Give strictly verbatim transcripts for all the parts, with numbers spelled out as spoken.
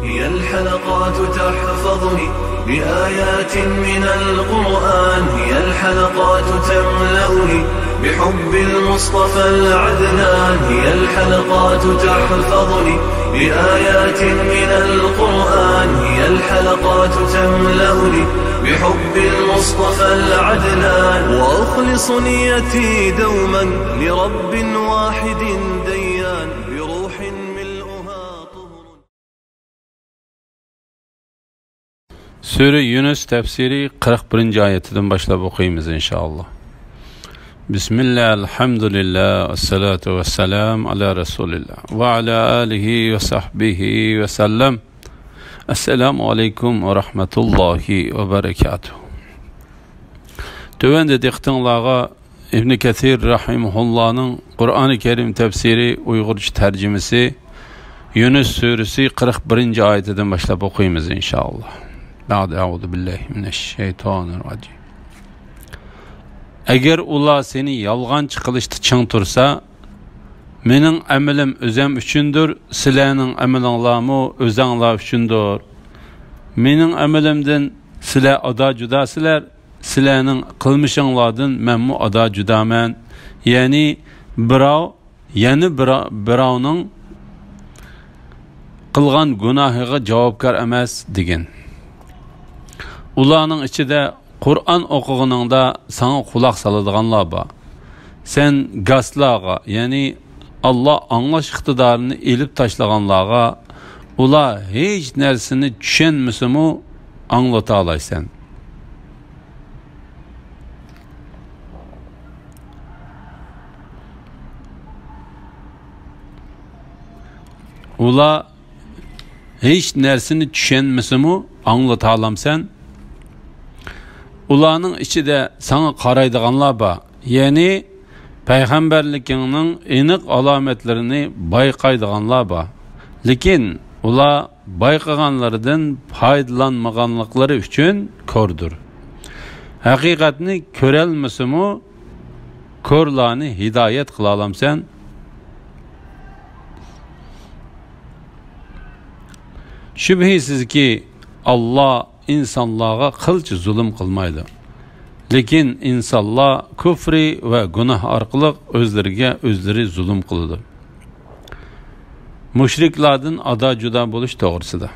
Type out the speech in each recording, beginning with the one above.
هي الحلقات تحفظني بآيات من القرآن، هي الحلقات تملأني بحب المصطفى العدنان، هي الحلقات تحفظني بآيات من القرآن، هي الحلقات تملأني بحب المصطفى العدنان، وأخلص نيتي دوما لرب واحد ديان، بروح ملؤها طهر. سۈرە يۇنۇس تەپسىرى قىرىق بىرىنچى ئايىتىدىن باشلاپ ئوقۇيمىز، ئىنشائاللا. بىسمىللا، ئەلھەمدۇلىللا، ۋەسسالاتۇ ۋەسسالامۇ ئالا رەسۇلىللا ۋە ئالا ئالىھى ۋە سەھبىھى ۋەسەللەم. ئەسسالامۇ ئەلەيكۇم ۋە رەھمەتۇللاھى ۋە بەرەكاتۇھ. تۆۋەندە دىققىتىڭلارغا ئىبن كەسىر رەھىمەھۇللانىڭ قۇرئانى كەرىم تەپسىرى ئۇيغۇرچە تەرجىمىسى يۇنۇس سۈرىسى قىرىق بىرىنچى ئايىتىدىن باشلاپ ئوقۇيمىز، ئىنشائاللا. بەئدە، ئەئۇزۇ بىللاھى مىنەششەيتانىر راجىم. ئەگەر ئۇلار سېنى يالغانچى قىلىشتا چىڭ تۇرسا، مېنىڭ ئەمىلىم ئۆزەم ئۈچۈندۇر، سىلەرنىڭ ئەمىلىڭلارمۇ ئۆزەڭلار ئۈچۈندۇر. مېنىڭ ئەمىلىمدىن سىلەر ئادا جۇداسىلەر، سىلەرنىڭ قىلمىشىڭلاردىن مەنمۇ ئادا جۇدامەن. يەنى بىراۋ يەنە بىرا-، بىراۋنىڭ قىلغان گۇناھىغا جاۋابكار ئەمەس، دېگەن. ئۇلارنىڭ ئىچىدە قۇرئان ئوقۇغىنىڭدا ساڭا قۇلاق سالىدىغانلار بار. سەن گاسلارغا، يەنى ئاللا ئاڭلاش ئىقتىدارىنى ئېلىپ تاشلىغانلارغا، ئۇلار ھېچ نەرسىنى چۈشەنمىسىمۇ ئاڭلىتالايسەن. ئۇلار ھېچ نەرسىنى چۈشەنمىسىمۇ ئاڭلىتالامسەن؟ ئۇلارنىڭ ئىچىدە ساڭا قارايدىغانلار بار، يەنى پەيغەمبەرلىكىڭنىڭ ئېنىق ئالامەتلىرىنى بايقايدىغانلار بار. لېكىن ئۇلار بايقىغانلىرىدىن پايدىلانمىغانلىقلىرى ئۈچۈن كوردۇر. ھەقىقەتنى كۆرەلمىسىمۇ، كورلارنى ھىدايەت قىلالامسەن؟ شۈبھىسىزكى، ئاللا ئىنسانلارغا قىلچە زۇلۇم قىلمايدۇ. لېكىن ئىنسانلار كۇفرى ۋە گۇناھ ئارقىلىق ئۆزلىرىگە ئۆزلىرى زۇلۇم قىلىدۇ. مۇشرىكلاردىن ئادا جۇدا بولۇش توغرىسىدا.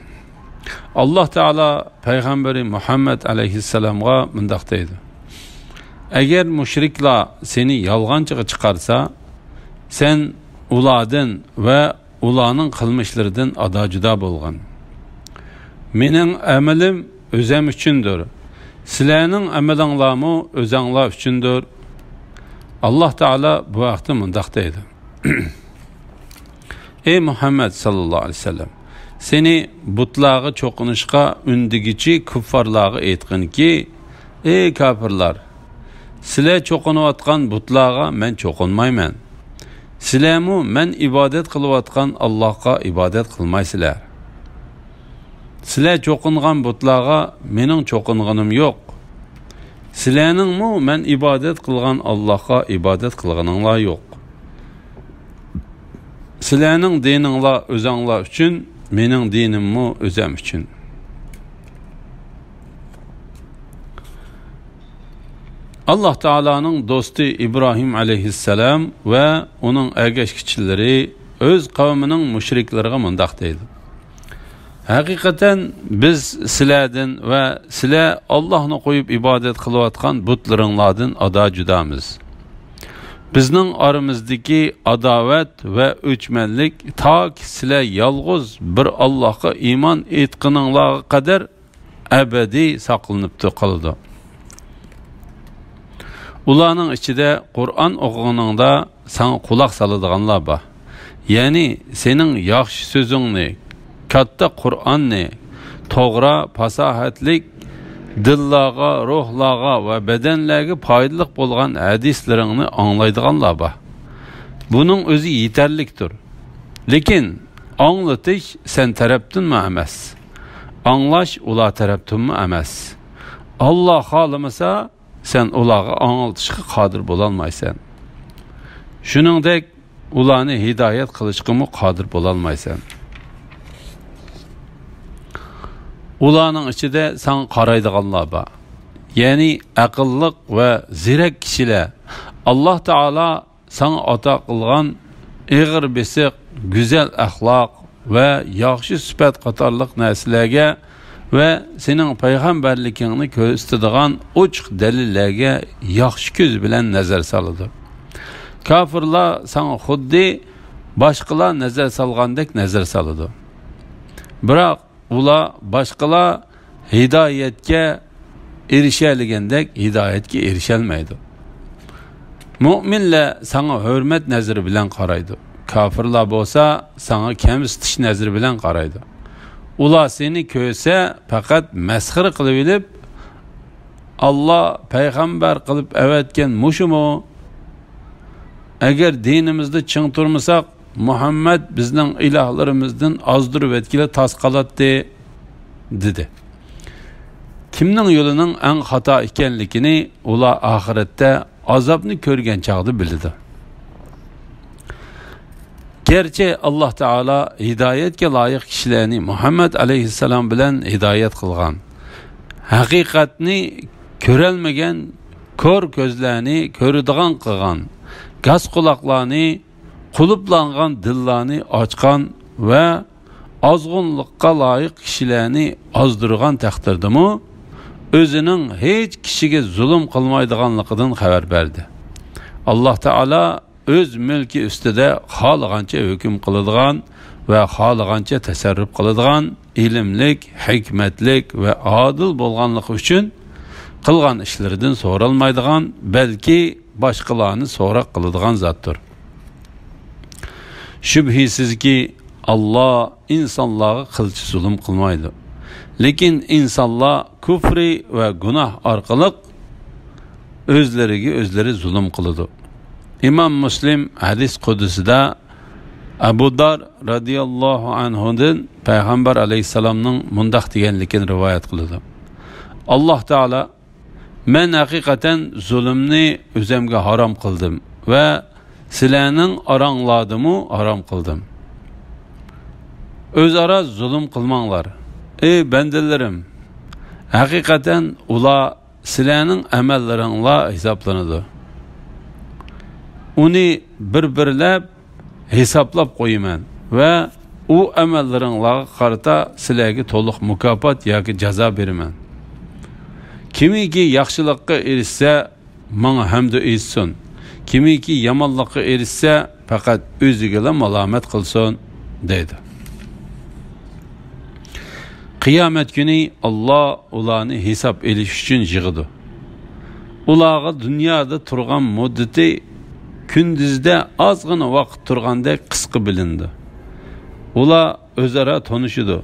ئاللا تائالا پەيغەمبىرى مۇھەممەد ئەلەيھىسسالامغا مۇنداق دەيدۇ: ئەگەر مۇشرىكلار سېنى يالغانچىغا چىقارسا، سەن ئۇلاردىن ۋە ئۇلارنىڭ قىلمىشلىرىدىن ئادا جۇدا بولغىن. مېنىڭ ئەمىلىم ئۆزەم ئۈچۈندۇر. سىلەرنىڭ ئەمىلىڭلارمۇ ئۆزەڭلار ئۈچۈندۇر. ئاللا تائالا بۇ ھەقتە مۇنداق دەيدۇ: ئەي مۇھەممەد ساللاللاھۇ ئەلەيھى ۋەسەللەم، سېنى بۇتلارغا چوقۇنۇشقا ئۈندىگۈچى كۇففارلارغا ئېيتقىنكى، ئەي كاپىرلار، سىلەر چوقۇنۇۋاتقان بۇتلارغا مەن چوقۇنمايمەن. سىلەرمۇ مەن ئىبادەت قىلىۋاتقان ئاللاھقا ئىبادەت قىلمايسىلەر. سىلەر چوقۇنغان بۇتلارغا مېنىڭ چوقۇنغىنىم يوق. سىلەرنىڭمۇ مەن ئىبادەت قىلغان ئاللاھقا ئىبادەت قىلغىنىڭلار يوق. سىلەرنىڭ دىنىڭلار ئۆزەڭلار ئۈچۈن، مېنىڭ دىنىممۇ ئۆزەم ئۈچۈن. ئاللا تائالانىڭ دوستى ئىبراھىم ئەلەيھىسسالام ۋە ئۇنىڭ ئەگەشكۈچىلىرى ئۆز قەۋمىنىڭ مۇشرىكلىرىغا مۇنداق دەيدۇ: ھەقىقەتەن بىز سىلەردىن ۋە سىلەر ئاللاھنى قويۇپ ئىبادەت قىلىۋاتقان بۇتلىرىڭلاردىن ئادا جۇدامىز. بىزنىڭ ئارىمىزدىكى ئاداۋەت ۋە ئۆچمەنلىك تاكى سىلەر يالغۇز بىر ئاللاھقا ئىمان ئېيتقىنىڭلارغا قەدەر ئەبەدىي ساقلىنىپتۇ قالىدۇ. ئۇلارنىڭ ئىچىدە قۇرئان ئوقۇغىنىڭدا ساڭا قۇلاق سالىدىغانلار بار. يەنى سېنىڭ ياخشى سۆزۈڭنى، كاتتا قۇرئاننى، توغرا، پاساھەتلىك، دىللارغا، روھلارغا ۋە بەدەنلەرگە پايدىلىق بولغان ھەدىسلىرىڭنى ئاڭلايدىغانلار بار. بۇنىڭ ئۆزى يېتەرلىكتۇر. لېكىن ئاڭلىتىش سەن تەرەپتىنمۇ ئەمەس. ئاڭلاش ئۇلار تەرەپتىنمۇ ئەمەس. ئاللا خالىمىسا، سەن ئۇلارغا ئاڭلىتىشقا قادىر بولالمايسەن. شۇنىڭدەك ئۇلارنى ھىدايەت قىلىشقىمۇ قادىر بولالمايسەن. ئۇلارنىڭ ئىچىدە ساڭا قارايدىغانلار بار. يەنى ئەقىللىق ۋە زېرەك كىشىلەر. ئاللاھ تائالا ساڭا ئاتا قىلغان ئېغىر بېسىق، گۈزەل ئەخلاق ۋە ياخشى سۈپەت قاتارلىق نەرسىلەرگە ۋە سېنىڭ پەيغەمبەرلىكىڭنى كۆرسىتىدىغان ئوچۇق دەلىللەرگە ياخشى كۆز بىلەن نەزەر سالىدۇ. كاپىرلار ساڭا خۇددى باشقىلار نەزەر سالغاندەك نەزەر سالىدۇ. بىراق ئۇلار باشقىلار ھىدايەتكە ئېرىشەلىگەندەك ھىدايەتكە ئېرىشەلمەيدۇ. مۆمىنلەر ساڭا ھۆرمەت نەزىرى بىلەن قارايدۇ. كاپىرلار بولسا ساڭا كەمسىتىش نەزىرى بىلەن قارايدۇ. ئۇلار سېنى كۆرسە پەقەت مەسخىرە قىلىۋېلىپ، ئاللاھ پەيغەمبەر قىلىپ ئەۋەتكەن مۇشۇمۇ؟ ئەگەر دىنىمىزدا چىڭ تۇرمىساق، مۇھەممەد بىزنىڭ ئىلاھلىرىمىزدىن ئازدۇرۇۋەتكىلى تاس قالاتتى، دېدى. كىمنىڭ يولىنىڭ ئەڭ خاتا ئىكەنلىكىنى ئۇلار ئاخىرەتتە ئازابنى كۆرگەن چاغدا بىلىدۇ. گەرچە ئاللاھ تائالا ھىدايەتكە لايىق كىشىلەرنى مۇھەممەد ئەلەيھىسسالام بىلەن ھىدايەت قىلغان، ھەقىقەتنى كۆرەلمىگەن كور كۆزلەرنى كۆرىدىغان قىلغان، گاس قۇلاقلارنى، قۇلۇپلانغان دىللارنى ئاچقان ۋە ئازغۇنلۇققا لايىق كىشىلەرنى ئازدۇرغان تەقدىردىمۇ، ئۆزىنىڭ ھېچ كىشىگە زۇلۇم قىلمايدىغانلىقىدىن خەۋەر بەردى. ئاللاھ تائالا ئۆز مۈلكى ئۈستىدە خالىغانچە ھۆكۈم قىلىدىغان ۋە خالىغانچە تەسەررۇپ قىلىدىغان، ئىلىملىك، ھېكمەتلىك ۋە ئادىل بولغانلىقى ئۈچۈن قىلغان ئىشلىرىدىن سورالمايدىغان، بەلكى باشقىلارنى سوراق قىلىدىغان زاتتۇر. شۈبھىسىزكى، ئاللاھ ئىنسانلارغا قىلچە زۇلۇم قىلمايدۇ. لېكىن ئىنسانلار كۇفرى ۋە گۇناھ ئارقىلىق ئۆزلىرىگە ئۆزلىرى زۇلۇم قىلىدۇ. ئىمام مۇسلىم ھەدىس قۇدسىدا ئەبۇ دار رەزىياللاھۇ ئەنھۇدىن پەيغەمبەر ئەلەيھىسسالامنىڭ مۇنداق دېگەنلىكىنى رىۋايەت قىلىدۇ: ئاللاھ تائالا، مەن ھەقىقەتەن زۇلۇمنى ئۆزەمگە ھارام قىلدىم ۋە سىلەرنىڭ ئاراڭلاردىمۇ ھارام قىلدىم. ئۆزئارا زۇلۇم قىلماڭلار. ئەي بەندىلىرىم، ھەقىقەتەن ئۇلار سىلەرنىڭ ئەمەللىرىڭلار ھېسابلىنىدۇ. ئۇنى بىر-بىرلەپ ھېسابلاپ قويىمەن ۋە ئۇ ئەمەللىرىڭلارغا قارىتا سىلەرگە تولۇق مۇكاپات ياكى جازا بېرىمەن. كىمكى ياخشىلىققا ئېرىشسە، ماڭا ھەمدۇ ئېيتسۇن. كىمكى يامانلىققا ئېرىشسە، پەقەت ئۆزىگىلا مالامەت قىلسۇن، دەيدۇ. قىيامەت كۈنى ئاللاھ ئۇلارنى ھېساب ئېلىش ئۈچۈن يىغىدۇ. ئۇلارغا دۇنيادا تۇرغان مۇددىتى كۈندۈزدە ئازغىنا ۋاقىت تۇرغاندەك قىسقا بىلىنىدۇ. ئۇلار ئۆزئارا تونۇشىدۇ.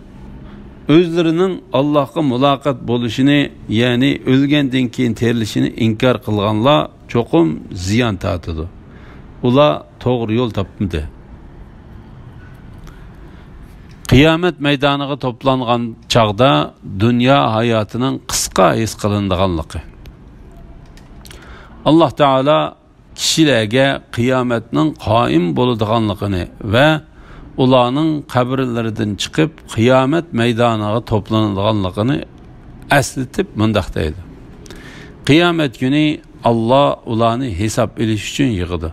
ئۆزلىرىنىڭ ئاللاھقا مۇلاقات بولۇشىنى، يەنى ئۆلگەندىن كېيىن تىرىلىشىنى ئىنكار قىلغانلار چوقۇم زىيان تارتىدۇ. ئۇلار توغرا يول تاپمىدى. قىيامەت مەيدانىغا توپلانغان چاغدا دۇنيا ھاياتىنىڭ قىسقا ھېس قىلىنىدىغانلىقى. ئاللاھ تائالا كىشىلەرگە قىيامەتنىڭ قائىم بولىدىغانلىقىنى ۋە ئۇلارنىڭ قەبرىلىرىدىن چىقىپ، قىيامەت مەيدانىغا توپلىنىدىغانلىقىنى ئەسلىتىپ مۇنداق دەيدۇ: قىيامەت كۈنى ئاللاھ ئۇلارنى ھېساب ئېلىش ئۈچۈن يىغىدۇ.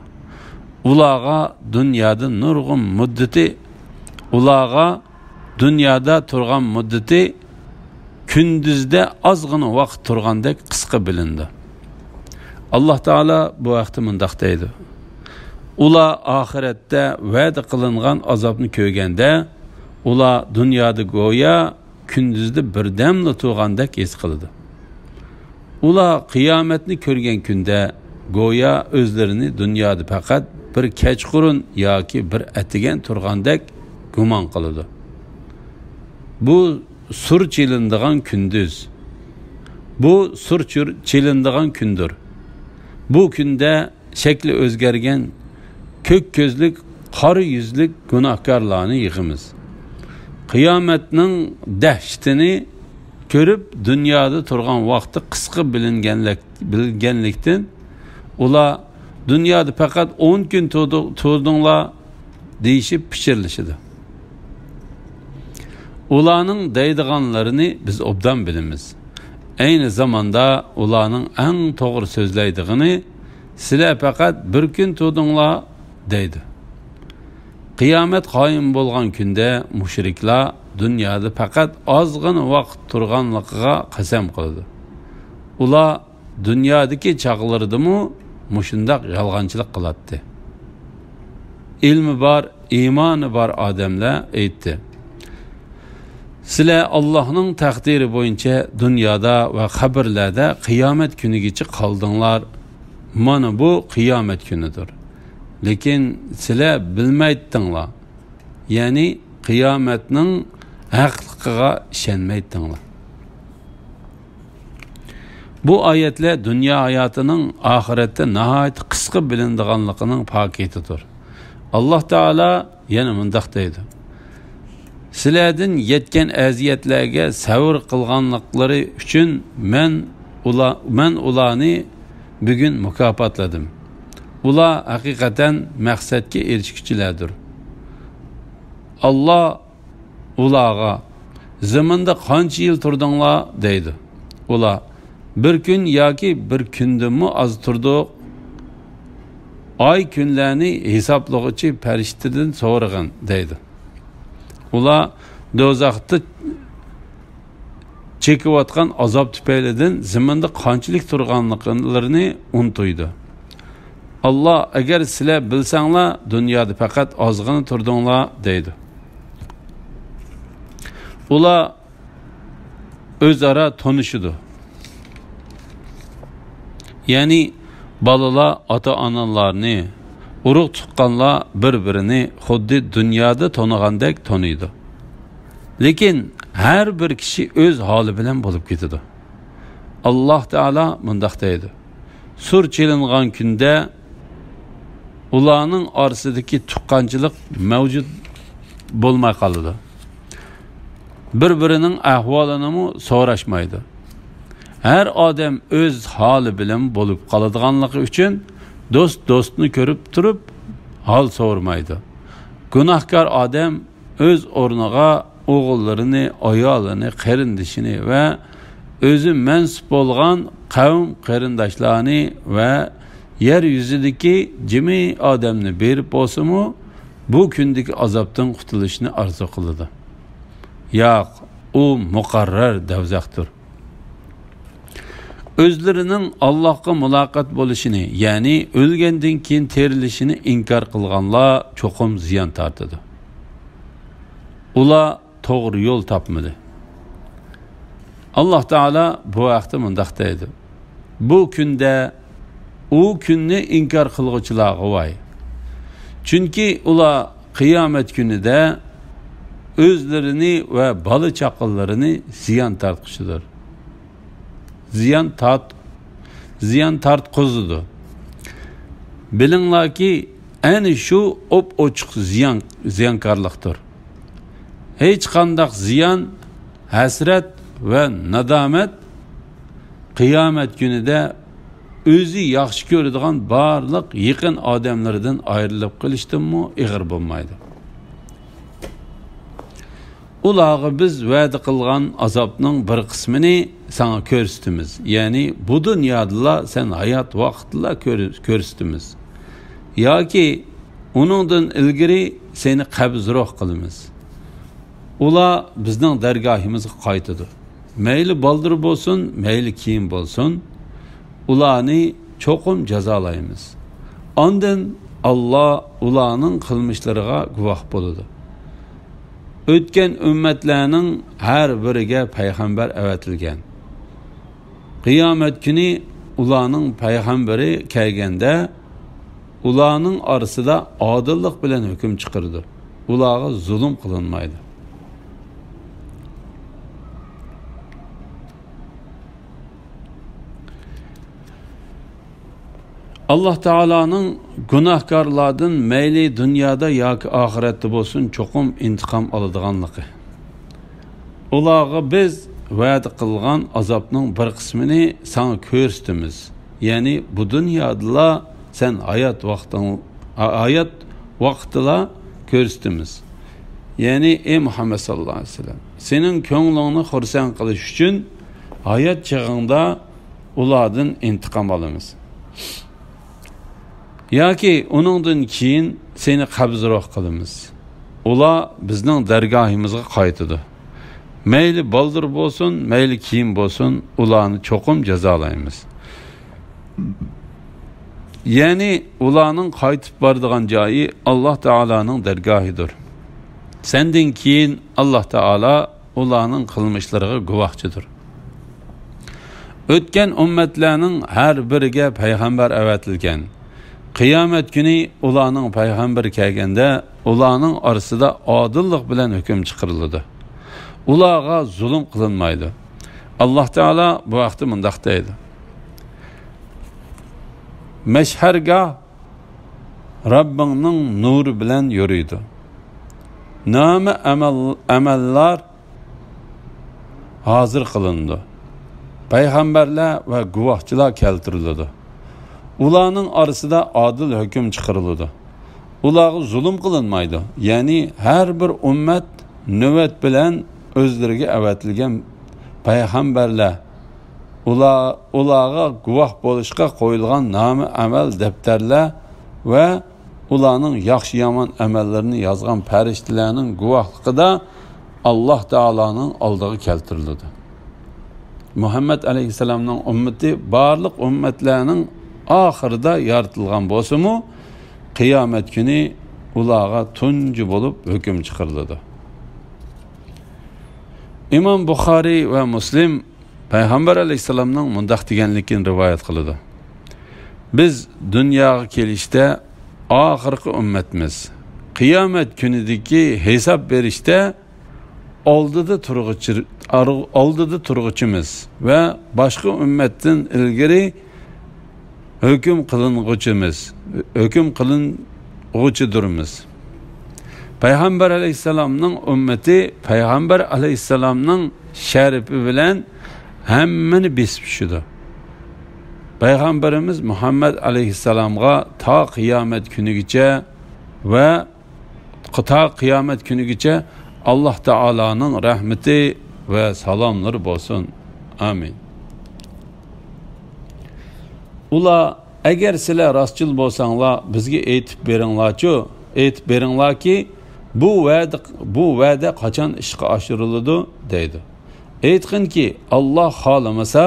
ئۇلارغا دۇنيادا نۇرغۇن مۇددىتى، ئۇلارغا دۇنيادا تۇرغان مۇددىتى كۈندۈزدە ئازغىنا ۋاقىت تۇرغاندەك قىسقا بىلىنىدۇ. ئاللاھ تائالا بۇ ھەقتە مۇنداق دەيدۇ: ئۇلار ئاخىرەتتە ۋەدە قىلىنغان ئازابنى كۆرگەندە، ئۇلار دۇنيادا گويا كۈندۈزدە بىردەملا تۇرغاندەك ھېس قىلىدۇ. ئۇلار قىيامەتنى كۆرگەن كۈندە گويا ئۆزلىرىنى دۇنيادا پەقەت بىر كەچقۇرۇن ياكى بىر ئەتىگەن تۇرغاندەك گۇمان قىلىدۇ. بۇ سۇر چېلىنىدىغان كۈندۈز. بۇ سۇر چۈر-، چېلىنىدىغان كۈندۇر. بۇ كۈندە شەكلى ئۆزگەرگەن، كۆك كۆزلۈك، قارا يۈزلۈك گۇناھكارلارنى يىغىمىز. قىيامەتنىڭ دەھشىتىنى كۆرۈپ، دۇنيادا تۇرغان ۋاقتى قىسقا بىلىنگەنلىك-، بىلگەنلىكتىن، ئۇلار، «دۇنيادا پەقەت ئون كۈن تۇردۇ-، تۇردۇڭلار» دېيىشىپ پىچىرلىشىدۇ. ئۇلارنىڭ دەيدىغانلىرىنى بىز ئوبدان بىلىمىز. ئەينى زاماندا ئۇلارنىڭ ئەڭ توغرا سۆزلەيدىغىنى، «سىلەر پەقەت بىر كۈن تۇردۇڭلار» دەيدۇ. قىيامەت قايىم بولغان كۈندە مۇشرىكلار دۇنيادا پەقەت ئازغىنا ۋاقىت تۇرغانلىقىغا قەسەم قىلىدۇ. ئۇلار دۇنيادىكى چاغلىرىدىمۇ مۇشۇنداق يالغانچىلىق قىلاتتى. ئىلمى بار، ئىمانى بار ئادەملەر ئېيتتى: «سىلەر ئاللاھنىڭ تەقدىرى بويىچە دۇنيادا ۋە قەبرىلەردە قىيامەت كۈنىگىچە قالدىڭلار. مانا بۇ قىيامەت كۈنىدۇر. لېكىن سىلەر بىلمەيتتىڭلار، يەنى قىيامەتنىڭ ھەقلىقىغا ئىشەنمەيتتىڭلار.» بۇ ئايەتلەر دۇنيا ھاياتىنىڭ ئاخىرەتتە ناھايىتى قىسقا بىلىنىدىغانلىقىنىڭ پاكىتىدۇر. ئاللاھ تائالا يەنە مۇنداق دەيدۇ: «سىلەردىن يەتكەن ئەزىيەتلەرگە سەۋر قىلغانلىقلىرى ئۈچۈن مەن ئۇلا-، مەن ئۇلارنى بۈگۈن مۇكاپاتلىدىم. ئۇلار ھەقىقەتەن مەقسەتكە ئېرىشكۈچىلەردۇر.» ئاللاھ ئۇلارغا: «زېمىندا قانچە يىل تۇردۇڭلار؟» دەيدۇ. ئۇلار: «بىر كۈن ياكى بىر كۈندىنمۇ ئاز تۇردۇق. ئاي كۈنلەرنى ھېسابلىغۇچى پەرىشتىدىن سورىغىن» دەيدۇ. ئۇلار دوزاختا چېكىۋاتقان ئازاب تۈپەيلىدىن زېمىندا قانچىلىك تۇرغانلىقلىرىنى ئۇنتۇيدۇ. ئاللاھ: «ئەگەر سىلەر بىلسەڭلار، دۇنيادا پەقەت ئازغىنا تۇردۇڭلار» دەيدۇ. ئۇلار ئۆزئارا تونۇشىدۇ. يەنى بالىلار ئاتا-ئانىلارنى، ئۇرۇق-تۇغقانلار بىر-بىرىنى خۇددى دۇنيادا تونۇغاندەك تونۇيدۇ. لېكىن ھەر بىر كىشى ئۆز ھالى بىلەن بولۇپ كېتىدۇ. ئاللاھ تائالا مۇنداق دەيدۇ: «سۇر چېلىنغان كۈندە ئۇلارنىڭ ئارىسىدىكى تۇغقانچىلىق مەۋجۇت بولماي قالىدۇ. بىر-بىرىنىڭ ئەھۋالىنىمۇ سوراشمايدۇ. ھەر ئادەم ئۆز ھالى بىلەن بولۇپ قالىدىغانلىقى ئۈچۈن دوست دوستنى كۆرۈپ تۇرۇپ ھال سورىمايدۇ. گۇناھكار ئادەم ئۆز ئورنىغا ئوغۇللىرىنى، ئايالىنى، قېرىندىشىنى ۋە ئۆزى مەنسۇپ بولغان قەۋم قېرىنداشلارنى ۋە يەر يۈزىدىكى جىمى ئادەمنى بېرىپ بولسىمۇ، بۇ كۈندىكى ئازابتىن قۇتۇلۇشنى ئارزۇ قىلىدۇ. ياق، ئۇ مۇقەررەر دوزاختۇر. ئۆزلىرىنىڭ ئاللاھقا مۇلاقات بولۇشىنى، يەنى ئۆلگەندىن كېيىن تىرىلىشىنى ئىنكار قىلغانلار چوقۇم زىيان تارتىدۇ. ئۇلار توغرا يول تاپمىدى.» ئاللاھ تائالا بۇ ھەقتە مۇنداق دەيدۇ: «بۇ كۈندە، ئۇ كۈننى ئىنكار قىلغۇچىلارغا ۋاي! چۈنكى ئۇلار قىيامەت كۈنىدە ئۆزلىرىنى ۋە بالا-چاقىلىرىنى زىيان تارتقۇچىدۇر.» زىيان تارت-، زىيان تارتقۇزىدۇ. بىلىڭلاركى، ئەنە شۇ ئوپئوچۇق زىيان، زىيانكارلىقتۇر. ھېچقانداق زىيان، ھەسرەت ۋە نادامەت قىيامەت كۈنىدە ئۆزى ياخشى كۆرىدىغان بارلىق يېقىن ئادەملىرىدىن ئايرىلىپ قېلىشتىنمۇ ئېغىر بولمايدۇ. ئۇلارغا بىز ۋەدە قىلغان ئازابنىڭ بىر قىسمىنى ساڭا كۆرسىتىمىز، يەنى بۇ دۇنيادىلا سەن ھايات ۋاقىتلا كۆر-، كۆرسىتىمىز. ياكى ئۇنىڭدىن ئىلگىرى سېنى قەبزى روھ قىلىمىز. ئۇلار بىزنىڭ دەرگاھىمىزغا قايتىدۇ. مەيلى بالدۇر بولسۇن، مەيلى كېيىن بولسۇن، ئۇلارنى چوقۇم جازالايمىز. ئاندىن ئاللا ئۇلارنىڭ قىلمىشلىرىغا گۇۋاھ بولىدۇ. ئۆتكەن ئۈممەتلەرنىڭ ھەر بىرىگە پەيغەمبەر ئەۋەتىلگەن. قىيامەت كۈنى ئۇلارنىڭ پەيغەمبىرى كەلگەندە، ئۇلارنىڭ ئارىسىدا ئادىللىق بىلەن ھۆكۈم چىقىرىدۇ. ئۇلارغا زۇلۇم قىلىنمايدۇ. ئاللا تائالانىڭ گۇناھكارلاردىن مەيلى دۇنيادا ياكى ئاخىرەتتە بولسۇن، چوقۇم ئىنتىقام ئالىدىغانلىقى. ئۇلارغا بىز ۋەدە قىلغان ئازابنىڭ بىر قىسمىنى ساڭا كۆرسىتىمىز. يەنى بۇ دۇنيادىلا سەن ھايات ۋاقتىڭ، ھايات ۋاقتىلا كۆرسىتىمىز. يەنى، ئەي مۇھەممەد ساللاللاھۇ ئەلەيھى ۋەسەللەم، سېنىڭ كۆڭلۈڭنى خۇرسەن قىلىش ئۈچۈن ھايات چېغىڭدا ئۇلاردىن ئىنتىقام ئالىمىز. ياكى ئۇنىڭدىن كېيىن سېنى قەبزى روھ قىلىمىز. ئۇلار بىزنىڭ دەرگاھىمىزغا قايتىدۇ. مەيلى بالدۇر بولسۇن، مەيلى كېيىن بولسۇن، ئۇلارنى چوقۇم جازالايمىز. يەنى ئۇلارنىڭ قايتىپ بارىدىغان جايى ئاللاھ تائالانىڭ دەرگاھىدۇر. سەندىن كېيىن ئاللاھ تائالا ئۇلارنىڭ قىلمىشلىرىغا گۇۋاھچىدۇر. ئۆتكەن ئۈممەتلەرنىڭ ھەر بىرىگە پەيغەمبەر ئەۋەتىلگەن. قىيامەت كۈنى ئۇلارنىڭ پەيغەمبىرى كەلگەندە، ئۇلارنىڭ ئارىسىدا ئادىللىق بىلەن ھۆكۈم چىقىرىلىدۇ. ئۇلارغا زۇلۇم قىلىنمايدۇ. ئاللاھ تائالا بۇ ھەقتە مۇنداق دەيدۇ: مەشھەرگاھ رەببىڭنىڭ نۇرى بىلەن يورۇيدۇ. نامە ئەمەل-، ئەمەللەر ھازىر قىلىنىدۇ. پەيغەمبەرلەر ۋە گۇۋاھچىلار كەلتۈرۈلىدۇ. ئۇلارنىڭ ئارىسىدا ئادىل ھۆكۈم چىقىرىلىدۇ. ئۇلارغا زۇلۇم قىلىنمايدۇ. يەنى ھەر بىر ئۈممەت نۆۋەت بىلەن ئۆزلىرىگە ئەۋەتىلگەن پەيغەمبەرلەر، ئۇلار، ئۇلارغا گۇۋاھ بولۇشقا قويۇلغان نامە ئەمەل دەپتەرلەر ۋە ئۇلارنىڭ ياخشى-يامان ئەمەللىرىنى يازغان پەرىشتىلەرنىڭ گۇۋاھلىقىدا ئاللاھ تائالانىڭ ئالدىغا كەلتۈرۈلىدۇ. مۇھەممەد ئەلەيھىسسالامنىڭ ئۈممىتى بارلىق ئۈممەتلەرنىڭ ئاخىرىدا يارىتىلغان بولسىمۇ، قىيامەت كۈنى ئۇلارغا تۇنجى بولۇپ ھۆكۈم چىقىرىلىدۇ. ئىمام بۇخارىي ۋە مۇسلىم پەيغەمبەر ئەلەيھىسسالامنىڭ مۇنداق دېگەنلىكىنى رىۋايەت قىلىدۇ: بىز دۇنياغا كېلىشتە ئاخىرقى ئۈممەتمىز. قىيامەت كۈنىدىكى ھېساب بېرىشتە ئالدىدا تۇرغۇچى-، ئالدىدا تۇرغۇچىمىز ۋە باشقا ئۈممەتتىن ئىلگىرى ھۆكۈم قىلىنغۇچىمىز، ھۆكۈم قىلىنغۇچىدۇرمىز. پەيغەمبەر ئەلەيھىسسالامنىڭ ئۈممىتى پەيغەمبەر ئەلەيھىسسالامنىڭ شەرىپى بىلەن ھەممىنى بېسىپ چۈشىدۇ. پەيغەمبىرىمىز مۇھەممەد ئەلەيھىسسالامغا تا قىيامەت كۈنىگىچە ۋە تا قىيامەت كۈنىگىچە ئاللاھ تائالانىڭ رەھمىتى ۋە سالاملىرى بولسۇن. ئامىن. ئۇلار: ئەگەر سىلەر راستچىل بولساڭلار، بىزگە ئېيتىپ بېرىڭلارچۇ، ئېيتىپ بېرىڭلاركى، بۇ ۋەدە، بۇ ۋەدە قاچان ئىشقا ئاشۇرۇلىدۇ؟ دەيدۇ. ئېيتقىنكى، ئاللاھ خالىمىسا،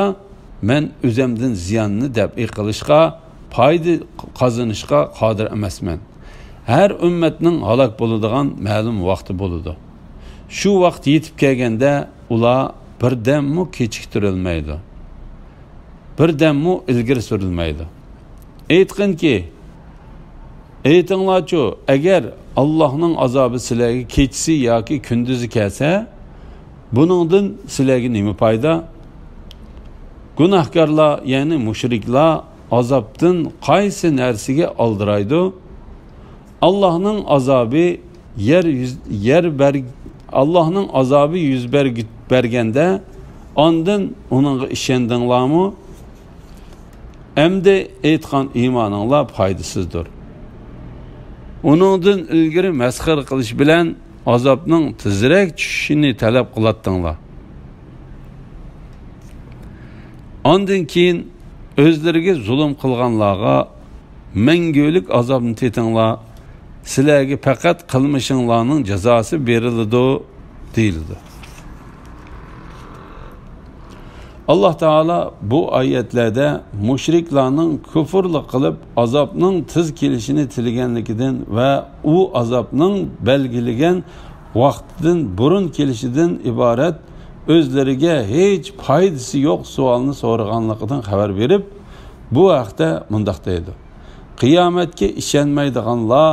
مەن ئۆزەمدىن زىياننى دەپئى قىلىشقا، پايدا قازىنىشقا قادىر ئەمەسمەن. ھەر ئۈممەتنىڭ ھالاك بولىدىغان مەلۇم ۋاقتى بولىدۇ. شۇ ۋاقىت يېتىپ كەلگەندە، ئۇلار بىردەممۇ كېچىكتۈرۈلمەيدۇ. بىردەممۇ ئىلگىرى سۈرۈلمەيدۇ. ئېيتقىنكى، ئېيتىڭلارچۇ، ئەگەر ئاللاھنىڭ ئازابى سىلەرگە كېچىسى ياكى كۈندۈزى كەلسە، بۇنىڭدىن سىلەرگە نېمە پايدا؟ گۇناھكارلار، يەنى مۇشرىكلار ئازابتىن قايسى نەرسىگە ئالدىرايدۇ؟ ئاللاھنىڭ ئازابى يەر يۈز، يەر بەر-، ئاللاھنىڭ ئازابى يۈز بەرگى-، بەرگەندە، ئاندىن ئۇنىڭغا ئىشەندىڭلارمۇ؟ ئەمدى ئېيتقان ئىمانىڭلار پايدىسىزدۇر. ئۇنىڭدىن ئىلگىرى مەسخىرە قىلىش بىلەن ئازابنىڭ تېزرەك چۈشۈشىنى تەلەپ قىلاتتىڭلار. ئاندىن كېيىن ئۆزلىرىگە زۇلۇم قىلغانلارغا مەڭگۈلۈك ئازابنى تېتىڭلار، سىلەرگە پەقەت قىلمىشىڭلارنىڭ جازاسى بېرىلىدۇ، دېيىلىدۇ. ئاللاھ تائالا بۇ ئايەتلەردە مۇشرىكلارنىڭ كۇفرلۇق قىلىپ، ئازابنىڭ تېز كېلىشىنى تىلىگەنلىكىدىن ۋە ئۇ ئازابنىڭ بەلگىلىگەن ۋاقتىدىن بۇرۇن كېلىشىدىن ئىبارەت ئۆزلىرىگە ھېچ پايدىسى يوق سوئالنى سورىغانلىقىدىن خەۋەر بېرىپ، بۇ ھەقتە مۇنداق دەيدۇ: قىيامەتكە ئىشەنمەيدىغانلار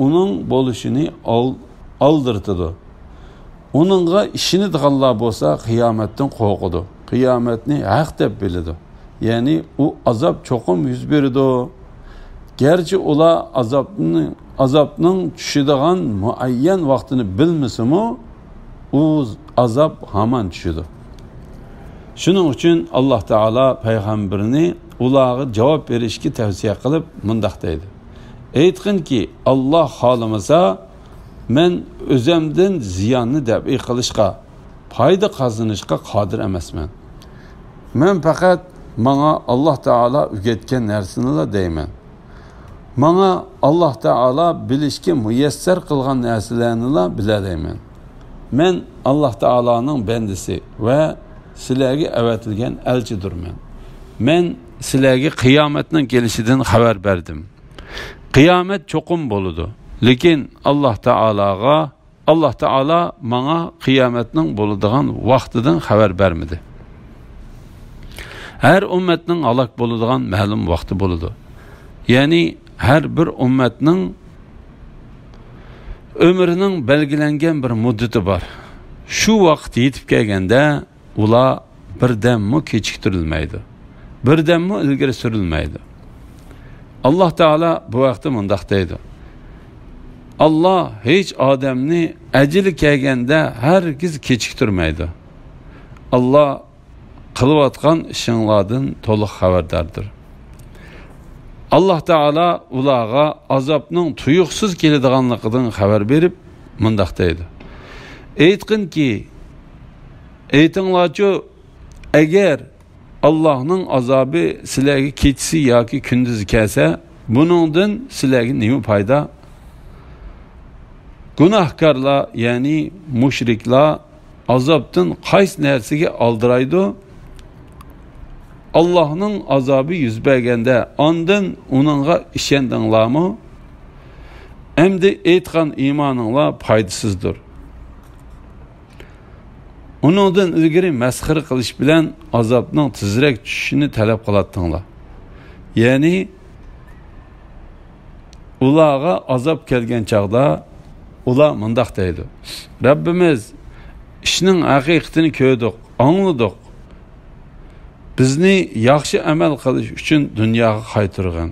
ئۇنىڭ بولۇشىنى ئال-، ئالدىرىتىدۇ. ئۇنىڭغا ئىشىنىدىغانلار بولسا قىيامەتتىن قورقىدۇ، قىيامەتنى ھەق دەپ بىلىدۇ. يەنى ئۇ ئازاب چوقۇم يۈز بېرىدۇ. گەرچە ئۇلار ئازابنى، ئازابنىڭ چۈشىدىغان مۇئەييەن ۋاقتىنى بىلمىسىمۇ، ئۇ ئازاب ھامان چۈشىدۇ. شۇنىڭ ئۈچۈن ئاللاھ تائالا پەيغەمبىرىنى ئۇلارغا جاۋاب بېرىشكە تەۋسىيە قىلىپ مۇنداق دەيدۇ: ئېيتقىنكى، ئاللاھ خالىمىسا، مەن ئۆزۈمدىن زىياننى دەپئى قىلىشقا، پايدا قازىنىشقا قادىر ئەمەسمەن. مەن پەقەت ماڭا ئاللاھ تائالا ئۆگەتكەن نەرسىنىلا دەيمەن. ماڭا ئاللاھ تائالا بىلىشكە مۇيەسسەر قىلغان نەرسىلەرنىلا بىلەلەيمەن. مەن ئاللاھ تائالانىڭ بەندىسى ۋە سىلەرگە ئەۋەتىلگەن ئەلچىدۇرمەن. مەن سىلەرگە قىيامەتنىڭ كېلىشىدىن خەۋەر بەردىم. قىيامەت چوقۇم بولىدۇ، لېكىن ئاللاھ تائالاغا، ئاللاھ تائالا ماڭا قىيامەتنىڭ بولىدىغان ۋاقتىدىن خەۋەر بەرمىدى. ھەر ئۈممەتنىڭ ھالاك بولىدىغان مەلۇم ۋاقتى بولىدۇ. يەنى ھەر بىر ئۈممەتنىڭ ئۆمرىنىڭ بەلگىلەنگەن بىر مۇددىتى بار. شۇ ۋاقىت يېتىپ كەلگەندە، ئۇلار بىردەممۇ كېچىكتۈرۈلمەيدۇ، بىردەممۇ ئىلگىرى سۈرۈلمەيدۇ. ئاللاھ تائالا بۇ ھەقتە مۇنداق دەيدۇ: ئاللاھ ھېچ ئادەمنى ئەجىلى كەلگەندە ھەرگىز كېچىكتۈرمەيدۇ. ئاللاھ قىلىۋاتقان ئىشىڭلاردىن تولۇق خەۋەرداردۇر. ئاللاھ تائالا ئۇلارغا ئازابنىڭ تۇيۇقسىز كېلىدىغانلىقىدىن خەۋەر بېرىپ، مۇنداق دەيدۇ: ئېيتقىنكى، ئېيتىڭلارچۇ، ئەگەر ئاللاھنىڭ ئازابى سىلەرگە كېچىسى ياكى كۈندۈزى كەلسە، بۇنىڭدىن سىلەرگە نېمە پايدا؟ گۇناھكارلار، يەنى مۇشرىكلار ئازابتىن قايسى نەرسىگە ئالدىرايدۇ؟ ئاللاھنىڭ ئازابى يۈز بەرگەندە، ئاندىن ئۇنىڭغا ئىشەندىڭلارمۇ؟ ئەمدى ئېيتقان ئىمانىڭلار پايدىسىزدۇر. ئۇنىڭدىن ئىلگىرى مەسخىرە قىلىش بىلەن ئازابنىڭ تېزرەك چۈشۈشىنى تەلەپ قىلاتتىڭلار. يەنى ئۇلارغا ئازاب كەلگەن چاغدا ئۇلار مۇنداق دەيدۇ: رەببىمىز، ئىشنىڭ ھەقىقىتىنى كۆردۇق، ئاڭلىدۇق. بىزنى ياخشى ئەمەل قىلىش ئۈچۈن دۇنياغا قايتۇرغىن.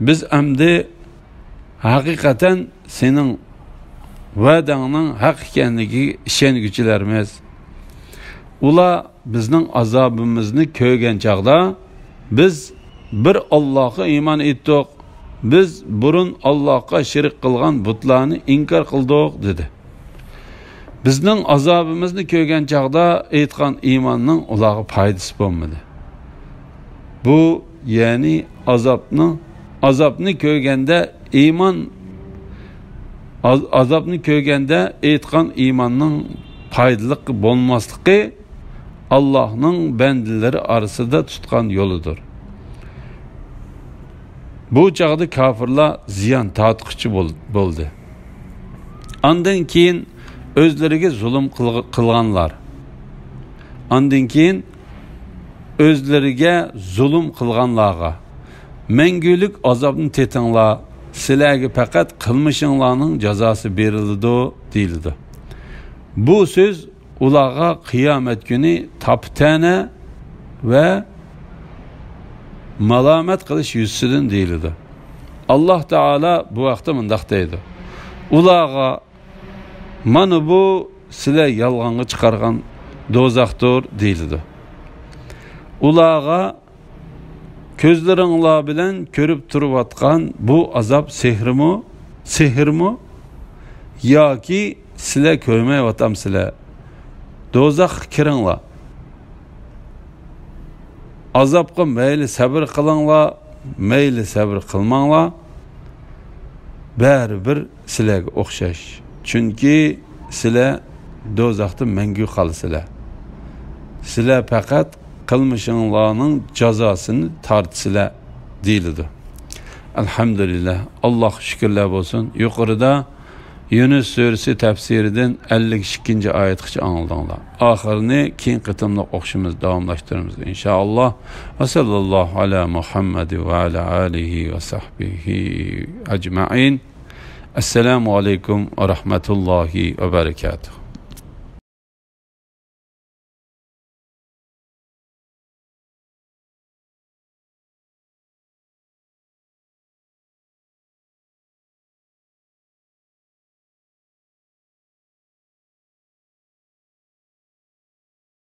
بىز ئەمدى ھەقىقەتەن سېنىڭ ۋەدەڭنىڭ ھەق ئىكەنلىكىگە ئىشەنگۈچىلەرمىز. ئۇلار بىزنىڭ ئازابىمىزنى كۆرگەن چاغدا، بىز بىر ئاللاھقا ئىمان ئېيتتۇق، بىز بۇرۇن ئاللاھقا شېرىك قىلغان بۇتلارنى ئىنكار قىلدۇق، دېدى. بىزنىڭ ئازابىمىزنى كۆرگەن چاغدا ئېيتقان ئىماننىڭ ئۇلارغا پايدىسى بولمىدى. بۇ، يەنى ئازابنىڭ، ئازابنى كۆرگەندە ئىمان، ئاز-، ئازابنى كۆرگەندە ئېيتقان ئىماننىڭ پايدىلىق بولماسلىقى ئاللاھنىڭ بەندىلىرى ئارىسىدا تۇتقان يولىدۇر. بۇ چاغدا كاپىرلار زىيان تارتقۇچى بول-، بولدى. ئاندىن كېيىن ئۆزلىرىگە زۇلۇم قىلغ-، قىلغانلار. ئاندىن كېيىن ئۆزلىرىگە زۇلۇم قىلغانلارغا، مەڭگۈلۈك ئازابنى تېتىڭلار، سىلەرگە پەقەت قىلمىشىڭلارنىڭ جازاسى بېرىلىدۇ، دېيىلىدۇ. بۇ سۆز ئۇلارغا قىيامەت كۈنى تاپا-تەنە ۋە مالامەت قىلىش يۈزىسىدىن دېيىلىدۇ. ئاللاھ تائالا بۇ ھەقتە مۇنداق دەيدۇ: ئۇلارغا، مانا بۇ سىلەر يالغانغا چىقارغان دوزاختۇر، دېيىلىدۇ. ئۇلارغا، كۆزلىرىڭلار بىلەن كۆرۈپ تۇرۇۋاتقان بۇ ئازاب سېھرىمۇ، سېھىرمۇ؟ ياكى سىلەر كۆرمەيۋاتامسىلەر؟ دوزاخقا كىرىڭلار. ئازابقا مەيلى سەۋر قىلىڭلار، مەيلى سەۋر قىلماڭلار، بەرىبىر سىلەرگە ئوخشاش. چۈنكى سىلەر دوزاختا مەڭگۈ قالىسىلەر. سىلەر پەقەت قىلمىشىڭلارنىڭ جازاسىنى تارتىسىلەر، دېيىلىدۇ. ئەلھەمدۇلىللاھ، ئاللاھقا شۈكۈرلەر بولسۇن. يۇقىرىدا يۇنۇس سۈرىسى تەپسىرىدىن ئەللىك ئىككىنچى ئايەتكىچە ئاڭلىدىڭلار. ئاخىرىنى كېيىنكى قېتىملىق ئوقۇشىمىز داۋاملاشتۇرىمىز، ئىنشائاللاھ. ۋە ساللاللاھۇ ئەلا مۇھەممەد ۋە ئەلا ئالىھى ۋە سەھبىھى ئەجمەئىن. ئەسسالامۇ ئەلەيكۇم ۋە رەھمەتۇللاھى ۋە بەرەكاتۇھ.